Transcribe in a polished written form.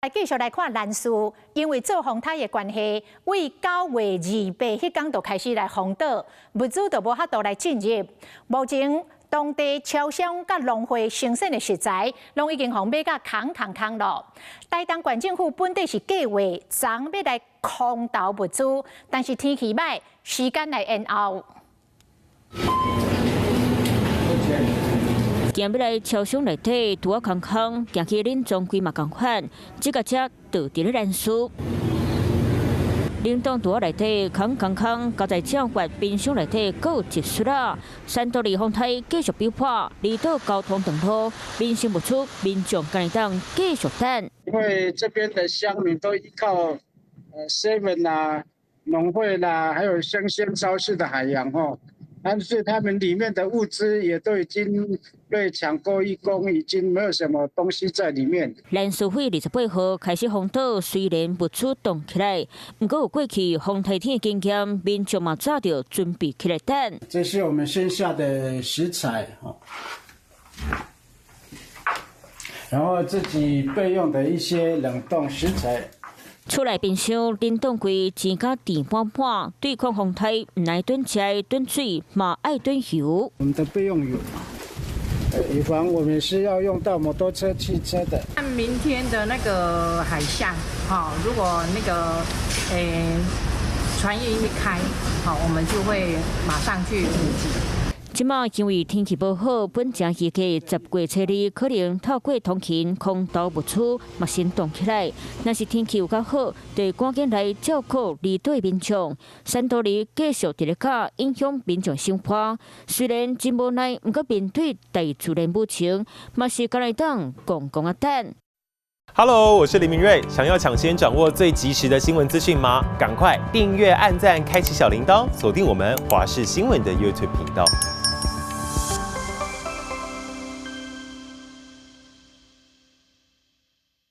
繼續來看蘭嶼，因為做風颱的關係，為9月28彼工就開始來封島，物資就無法度來進入。目前當地超商佮農會生產的食材，攏已經予買甲空空空囉。台東縣政府本底是計劃昨欲來空投物資，但是天氣䆀，時間來延後。行欲來超商內底，櫥仔空空，行去冷藏櫃嘛仝款，這个車就佇咧蘭嶼。冷凍櫥仔內底空空空，交在正法冰箱內底閣有一束仔。珊多利風颱繼續逼迫，離島交通斷路，民生物資民眾敢會當繼續等。因為這邊的鄉民都依靠 seven 啦、農會啦，還有生鮮超市的海洋吼。但是他們裡面的物資也都已經被搶購一空，已經沒有什麼東西在裡面。蘭嶼會28號開始封島，雖然物資凍起來，毋過有過去風颱天的經驗，民眾嘛早就準備起來等。這是我們剩下的食材，然後自己備用的一些冷凍食材。厝內冰箱、冷凍櫃錢甲填滿滿，對抗風颱，毋但囤食、囤水，嘛愛囤油。我們的備用油，以防我們是要用到摩托車、汽車的。看明天的那個海象，哈，如果那個船運一開，好，我們就會馬上去補給。這馬因為天氣無好，本正預計10月初2可能透過通勤空投物資，嘛先動起來。若是天氣有較好，就會趕緊來照顧離島民眾。珊多利繼續佇咧較影響民眾生活。雖然真無奈，毋過面對大自然無情，嘛是敢會當共共仔等。 Hello，我是林明瑞。想要搶先掌握最及時的新聞資訊嗎？趕快訂閱、按讚、開啟小鈴鐺，鎖定我們華視新聞的 YouTube 頻道。